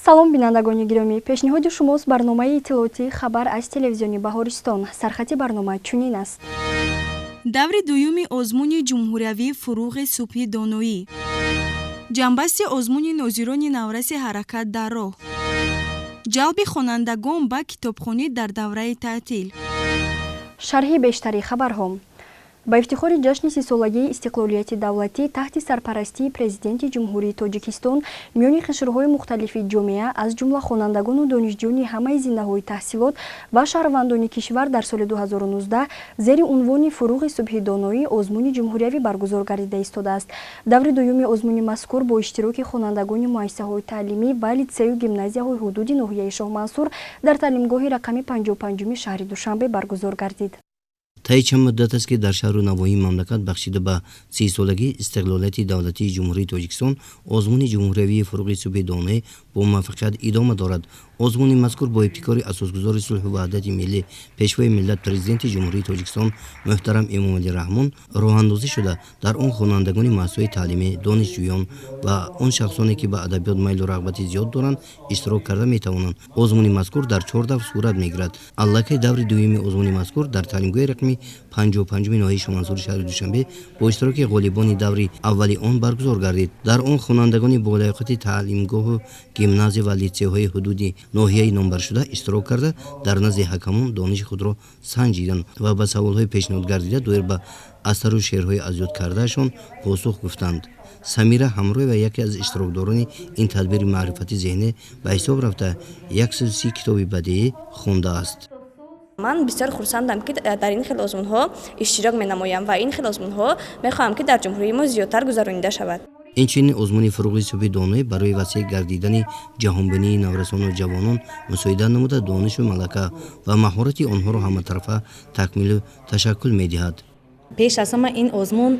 Салом, бинандагони гиромӣ! Пешниҳоди шумост барномаи иттилоотии «Хабар» аз телевизиони Баҳористон. Сархати барнома чунин аст. Даври дуюми озмуни ҷумҳуриявии «Фуруғи субҳи доноӣ», ҷамъбасти озмуни нозирони навраси ҳаракат дар роҳ, ҷалби хонандагон ба китобхонӣ дар давраи таътил. Шарҳи бештари хабарҳо. Ба ифтихори ҷашни 30-солагии истиқлолияти давлатӣ таҳти сарпарастии Президенти Ҷумҳурии Тоҷикистон миёни қишрҳои мухталифи ҷомеа, аз ҷумла хонандагону донишҷӯёни ҳамаи зинаҳои таҳсилот ва шаҳрвандони кишвар дар соли 2019 зери унвони «Фуруғи субҳи доноӣ» озмуни ҷумҳуриявӣ баргузор гардида истодааст. Даври дуюми озмуни мазкур бо иштироки хонандагони муассисаҳои таълимӣ ва литсею гимназияҳои ҳудуди ноҳияи Шоҳмансур дар таълимгоҳи рақами 55-уми шаҳри Душанбе баргузор гардид. Таи чанд муддат аст, ки дар шаҳру навоҳии мамлакат бахшида ба 30-солагии истиқлолияти давлатии Ҷумҳурии Тоҷикистон озмуни ҷумҳуриявии «Фуруғи субҳи доноӣ» бо муваффақият идома дорад. Озмуни мазкур бо ибтикори асосгузори сулҳу ваҳдати миллӣ, Пешвои миллат, Президенти Ҷумҳурии Тоҷикистон муҳтарам Эмомалӣ Раҳмон роҳандозӣ шуда, дар он хонандагони муассисаҳои таълимӣ, донишҷӯён ва он шахсоне, ки ба адабиёт майлу рағбати зиёд доранд, иштирок карда метавонанд. Озмуни мазкур дар чор давр сурат мегирад. Аллакай даври дуюми озмуни мазкур дар таълимгоҳи рақами 55-уми ноҳияи Шоҳмансури шаҳри Душанбе бо иштироки ғолибони даври аввали он баргузор гардид. Дар он хонандагони болаёқати таълимгоҳу гимназия ва литсейҳои ҳудуди ноҳияи номбаршуда иштирок карда, дар назди ҳакамон дониши худро санҷиданд ва ба саволҳои пешниҳодгардида доир ба асару шеърҳои аз ёд кардаашон посух гуфтанд. Самира Ҳамроева яке аз иштирокдорони ин тадбири маърифати зеҳнӣ ба ҳисоб рафта, 130 китоби бадеӣ хондааст. Ман бисёр хурсандам, ки дар ин хел озмунҳо иштирок менамоям, ва ин хел озмунҳо мехоҳам, ки дар ҷумҳурии мо зиёдтар гузаронида шавад. Инчунин озмуни «Фуруғи субҳи доноӣ» барои васеъ гардидани ҷаҳонбинии наврасону ҷавонон мусоидат намуда, донишу малака ва маҳорати онҳоро ҳаматарафа такмилу ташаккул медиҳад. Пеш аз ҳама ин озмун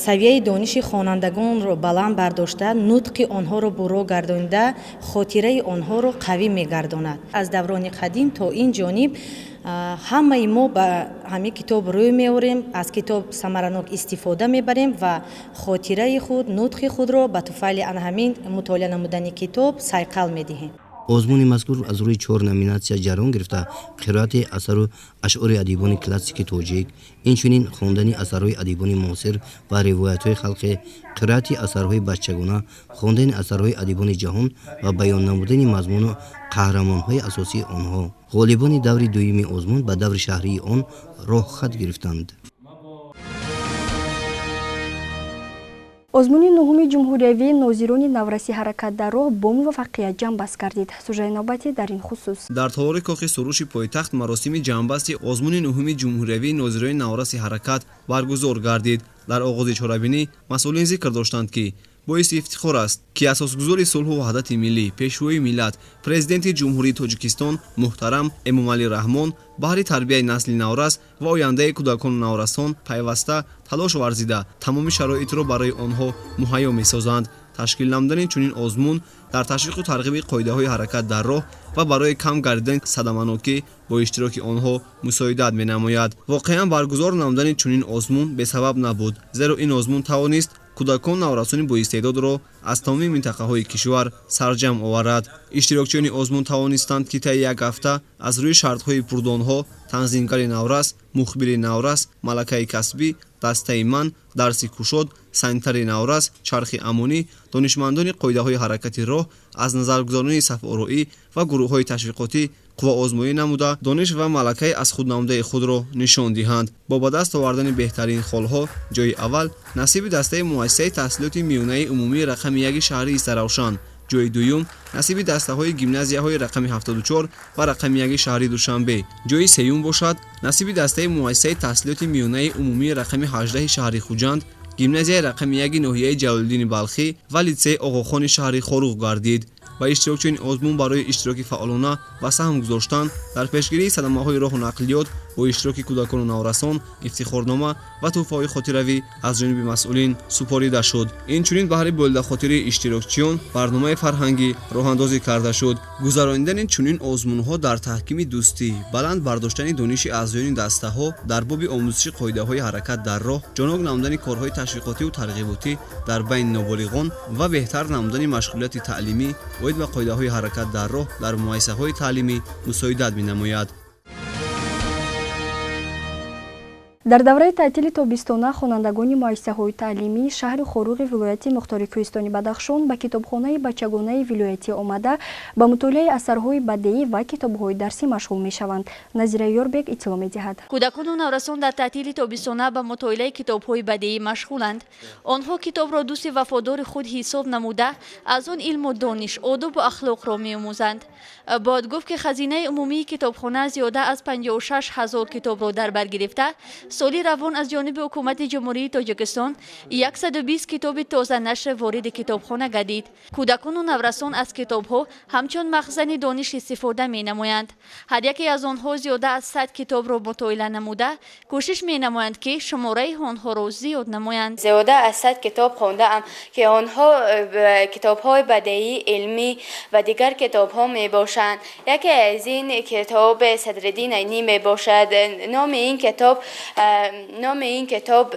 савияи дониши хонандагонро баланд бардошта, нутқи онҳоро бурро гардонида, хотираи онҳоро қавӣ мегардонад. Аз даврони қадим то ин ҷониб ҳамаи мо ба ҳамин китоб рӯй меорем, аз китоб самаранок истифода мебарем ва хотираи худ, нутқи худро ба туфайли ана ҳамин мутолиа намудани китоб сайқал медиҳем. Озмуни мазкур аз рӯи чор номинатсия ҷараён гирифта: қироати асару ашъори адибони классики тоҷик, инчунин хондани асарҳои адибони муосир ва ривоятҳои халқӣ, қироати асарҳои бачагона, хондани асарҳои адибони ҷаҳон ва баён намудани мазмуну қаҳрамонҳои асосии онҳо. Ғолибони даври дуюми озмун ба даври шаҳрии он роҳхат гирифтанд. Озмуни нуҳуми ҷумҳуриявии нозирони навраси ҳаракат дар роҳ бо муваффақият ҷамъбаст гардид. Сужаи навбатӣ дар ин хусус. Дар толори Кохи Суруши пойтахт маросими ҷамъбасти озмуни нуҳуми ҷумҳуриявии нозирони навраси ҳаракат баргузор гардид. Дар оғози чорабинӣ масъулин зикр доштанд, ки боиси ифтихор аст, ки асосгузори сулҳу ваҳдати миллӣ, Пешвои миллат, Президенти Ҷумҳурии Тоҷикистон муҳтарам Эмомалӣ Раҳмон баҳри тарбияи насли наврас ва ояндаи кӯдакону наврасон пайваста талош варзида, тамоми шароитро барои онҳо муҳайё месозанд. Ташкил намудани чунин озмун дар ташвиқу тарғиби қоидаҳои ҳаракат дар роҳ ва барои кам гардидани садаманокӣ бо иштироки онҳо мусоидат менамояд. Воқеан, баргузор намудани чунин озмун бесабаб набуд, зеро ин озмун тавонист кӯдакон, наврасони боистеъдодро аз тамоми минтақаҳои кишвар сарҷамъ оварад. Иштирокчиёни озмун тавонистанд, ки таи як ҳафта аз рӯи шартҳои пурдонҳо: танзимгари наврас, мухбири наврас, малакаи касбӣ, дастаи ман, дарси кушод, санитари наврас, чархи амонӣ, донишмандони қоидаҳои ҳаракати роҳ, аз назаргузаронии сафороӣ ва гурӯҳҳои ташвиқотӣ қувваозмоӣ намуда, дониш ва малакаи аз худнамудаи худро нишон диҳанд. Бо ба даст овардани беҳтарин холҳо ҷойи аввал насиби дастаи муассисаи таҳсилоти миёнаи умумии рақами яки шаҳри Истаравшан, ҷойи дуюм насиби дастаҳои гимназияҳои рақами 74 ва рақами яки шаҳри Душанбе, ҷойи сеюм бошад насиби дастаи муассисаи таҳсилоти миёнаи умумии рақами 18 шаҳри Хуҷанд, гимназияи рақами яки ноҳияи Ҷалолиддини Балхӣ ва литсеи Оғохони шаҳри Хоруғ гардид. Ба иштирокчиёни озмун барои иштироки фаъолона ва саҳм гузоштан дар пешгирии садамаҳои роҳу нақлиёт бо иштироки кӯдакону наврасон ифтихорнома ва тӯҳфаҳои хотиравӣ аз ҷониби масъулин супорида шуд. Инчунин баҳри болидахотирии иштирокчиён барномаи фарҳангӣ роҳандозӣ карда шуд. Гузаронидани чунин озмунҳо дар таҳкими дӯстӣ, баланд бардоштани дониши аъзоёни дастаҳо дар боби омӯзиши қоидаҳои ҳаракат дар роҳ, ҷонок намудани корҳои ташвиқотиву тарғиботӣ дар байни ноболиғон ва беҳтар намудани машғулияти таълимӣ Оид ба қоидаҳои ҳаракат дар роҳ дар муассисаҳои таълимӣ мусоидат менамояд. Дар давраи таътили тобистона хонандагони муассисаҳои таълимии шаҳри Хоруғи вилояти мухтори кӯҳистони Бадахшон ба китобхонаи бачагонаи вилоятӣ омада, ба мутолиаи асарҳои бадеӣ ва китобҳои дарсӣ машғул мешаванд. Назира Ёрбек иттилоъ медиҳад. Кӯдакону наврасон дар таътили тобистона ба мутолиаи китобҳои бадеӣ машғуланд. Онҳо китобро дӯсти вафодори худ ҳисоб намуда, аз он илму дониш, одобу ахлоқро меомӯзанд. Бояд гуфт, ки хазинаи умумии китобхона зиёда аз 56 ҳазор китобро дар бар гирифта, соли равон аз ҷониби ҳукумати Ҷумҳурии Тоҷикистон 120 китоби тозанашр вориди китобхона гардид. Кӯдакону наврасон аз китобҳо ҳамчун махзани дониш истифода менамоянд. Ҳар яке аз онҳо зиёда аз 100 китобро мутоила намуда, кӯшиш менамоянд, ки шумораи онҳоро зиёд намоянд. Зиёда аз 100 китоб хондаам, ки онҳо китобҳои бадеӣ, илмӣ ва дигар китобҳо мебошанд. Яке аз ин китоб Садриддин Айнӣ мебошад. Номи ин китоб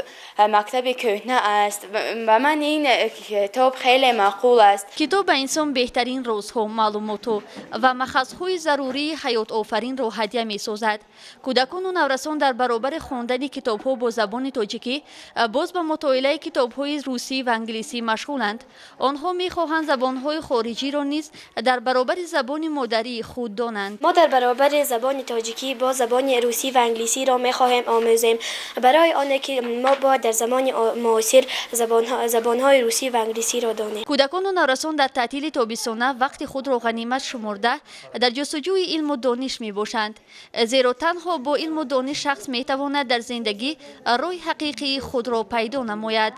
«Мактаби кӯҳна» аст. Ба ман ин китоб хеле маъқул аст. Китоб ба инсон беҳтарин розҳо, маълумотҳо ва махазҳои зарурии ҳаётофаринро ҳадя месозад. Кӯдакону наврасон дар баробари хондани китобҳо бо забони тоҷикӣ боз ба мутолиаи китобҳои русӣ ва англисӣ машғуланд. Онҳо мехоҳанд забонҳои хориҷиро низ дар баробари забони модарии худ донанд. Мо дар баробари забони тоҷикӣ боз забони русӣ ва англисиро мехоҳем омӯзем, барои оне ки мо бояд дар замони муосир забонҳои русӣ ва англисиро донем. Кӯдакону наврасон дар таътили тобистона вақти худро ғанимат шумурда, дар ҷустуҷӯи илму дониш мебошанд, зеро танҳо бо илму дониш шахс метавонад дар зиндагӣ роҳи ҳақиқии худро пайдо намояд.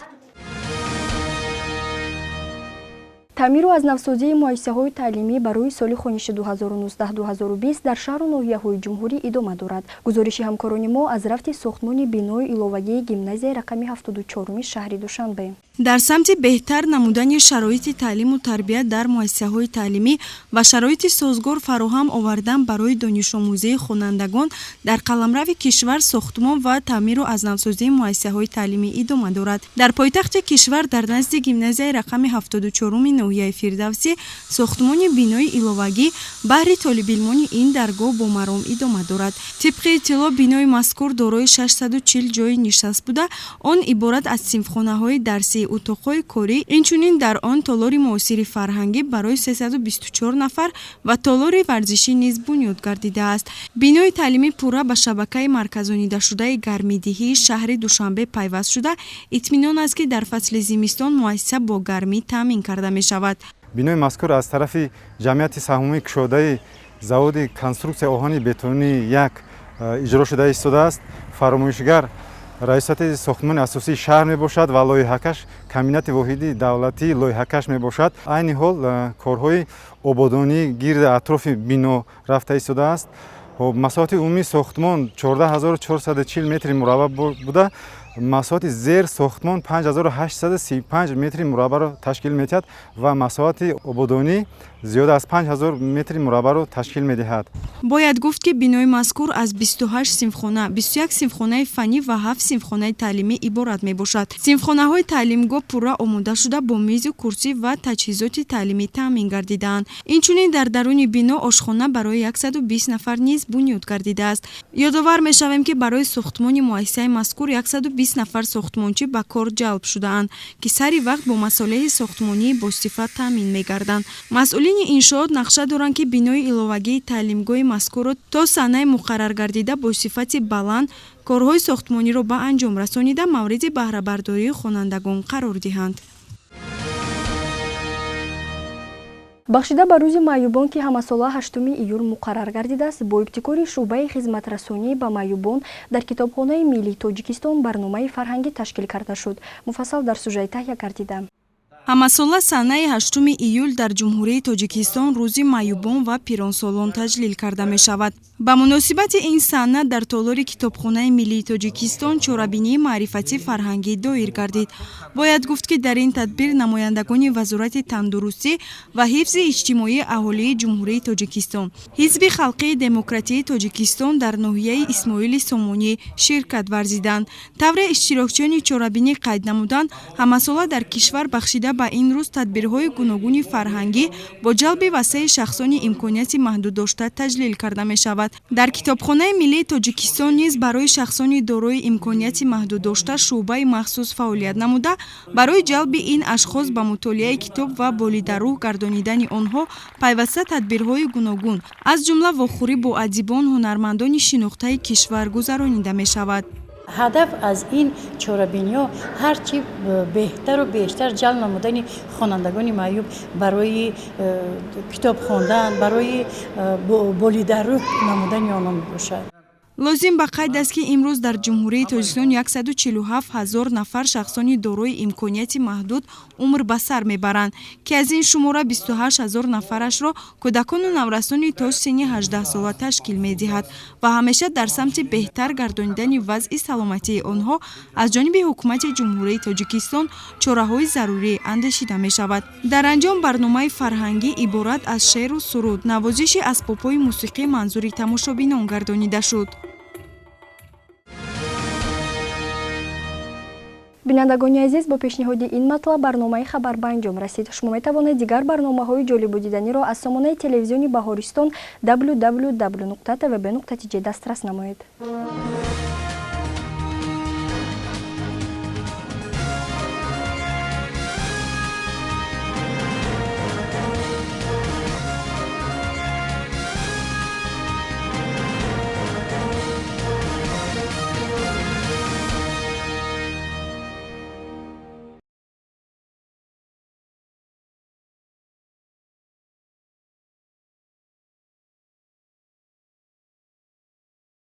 Таъмиру аз навсозии муассисаҳои таълимӣ барои соли хониши 2019-2020 дар шаҳру ноҳияҳои ҷумҳурӣ идома дорад. Гузориши ҳамкорони мо аз рафти сохтмони бинои иловагии гимназияи рақами 74-уми шаҳри Душанбе. Дар самти беҳтар намудани шароити таълиму тарбия дар муассисаҳои таълимӣ ва шароити созгор фароҳам овардан барои донишомӯзии хонандагон дар қаламрави кишвар сохтмон ва таъмиру аз навсозии муассисаҳои таълимӣ идома дорад. Дар пойтахти кишвар дар назди гимназияи рақами 74-уми ноҳияи Фирдавсӣ сохтмони бинои иловагӣ баҳри толибилмони ин даргоҳ бо маром идома дорад. Тибқи иттилоъ, бинои мазкур дорои 640 ҷойи нишаст буда, он иборат аз синфхонаҳои дарсӣ, утоқҳои корӣ, инчунин дар он толори муосири фарҳангӣ барои 324 нафар ва толори варзишӣ низ бунёд гардидааст. Бинои таълимӣ пурра ба шабакаи марказонидашудаи гармидиҳии шаҳри Душанбе пайваст шуда, итминон аст, ки дар фасли зимистон муассиса бо гармӣ таъмин карда мешавад. Бинои мазкур аз тарафи ҷамъияти саҳмомии кушодаи заводи конструксияи оҳани бетонии як иҷро шуда истодааст. Фармоишгар раёсати сохтмони асосии шаҳр мебошад ва лоиҳакаш комбинати воҳиди давлатии лоиҳакаш мебошад. Айни ҳол корҳои ободонии гирди атрофи бино рафта истодааст. Масоҳати умумии сохтмон 14440 метри мураббаъ буда, масоҳати зер сохтмон 5835 метри мураббаъро ташкил медиҳад ва масоҳати ободонӣ зиёда аз 5000 метри мураббаъро ташкил медиҳад. Бояд гуфт, ки бинои мазкур аз 28 синфхона, 21 синфхонаи фаннӣ ва 7 синфхонаи таълимӣ иборат мебошад. Синфхонаҳои таълимгоҳ пурра омода шуда, бо мизу курсӣ ва таҷҳизоти таълимӣ таъмин гардидаанд. Инчунин дар даруни бино ошхона барои 120 нафар низ бунёд гардидааст. Ёдовар мешавем, ки барои сохтмони муассисаи мазкур 120 нафар сохтмончӣ ба кор ҷалб шудаанд, ки сари вақт бо масолеҳи сохтмонии босифат таъмин мегарданд. Масъулини иншоот нақша доранд, ки бинои иловагии таълимгоҳи мазкурро то санаи муқарраргардида бо сифати баланд корҳои сохтмониро ба анҷом расонида, мавриди баҳрабардории хонандагон қарор диҳанд. Бахшида ба рӯзи маъюбон, ки ҳамасола 8 июл муқаррар гардидааст, бо ибтикори шӯъбаи хизматрасонӣ ба маъюбон дар Китобхонаи миллии Тоҷикистон барномаи фарҳангӣ ташкил карда шуд. Муфассал дар сюжаи таҳия гардида. Ҳамасола санаи 8 июл дар Ҷумҳурии Тоҷикистон рӯзи маъюбон ва пиронсолон таҷлил карда мешавад. Ба муносибати ин сана дар толори Китобхонаи миллии Тоҷикистон чорабинии маърифатӣ фарҳангӣ доир гардид. Бояд гуфт, ки дар ин тадбир намояндагони Вазорати тандурустӣ ва ҳифзи иҷтимоии аҳолии Ҷумҳурии Тоҷикистон, Ҳизби халқии демократии Тоҷикистон дар ноҳияи Исмоили Сомонӣ ширкат варзиданд. Тавре иштирокчиёни чорабинӣ қайд намуданд, ҳамасола дар кишвар бахшида ба ин рӯз тадбирҳои гуногуни фарҳангӣ бо ҷалби васеи шахсони имконияти маҳдуддошта таҷлил карда мешавад. Дар Китобхонаи миллии Тоҷикистон низ барои шахсони дорои имконияти маҳдуддошта шӯъбаи махсус фаъолият намуда, барои ҷалби ин ашхос ба мутолиаи китоб ва болидарӯҳ гардонидани онҳо пайваста тадбирҳои гуногун, аз ҷумла вохӯрӣ бо адибон, ҳунармандони шинохтаи кишвар гузаронида мешавад. Ҳадаф аз ин чорабиниҳо ҳарчи беҳтару бештар ҷалб намудани хонандагони маъюб барои китоб хондан, барои болидарӯҳ намудани онҳо мебошад. Лозим ба қайд аст, ки имрӯз дар Ҷумҳурии Тоҷикистон 147 ҳазор нафар шахсони дорои имконияти маҳдуд умр ба сар мебаранд, ки аз ин шумора 28 ҳазор нафарашро кӯдакону наврасони то синни 18 сола ташкил медиҳад ва ҳамеша дар самти беҳтар гардонидани вазъи саломатии онҳо аз ҷониби Ҳукумати Ҷумҳурии Тоҷикистон чораҳои зарурӣ андешида мешавад. Дар анҷом барномаи фарҳангӣ иборат аз шеъру суруд, навозиши асбобҳои мусиқӣ манзури тамошобинон гардонида шуд. Бинандагони азиз, бо пешниҳоди ин матлаб барномаи хабар ба анҷом расид. Шумо метавонед дигар барномаҳои ҷолибу диданиро аз сомонаи телевизиони Баҳористон www.tvb.tj дастрас намоед.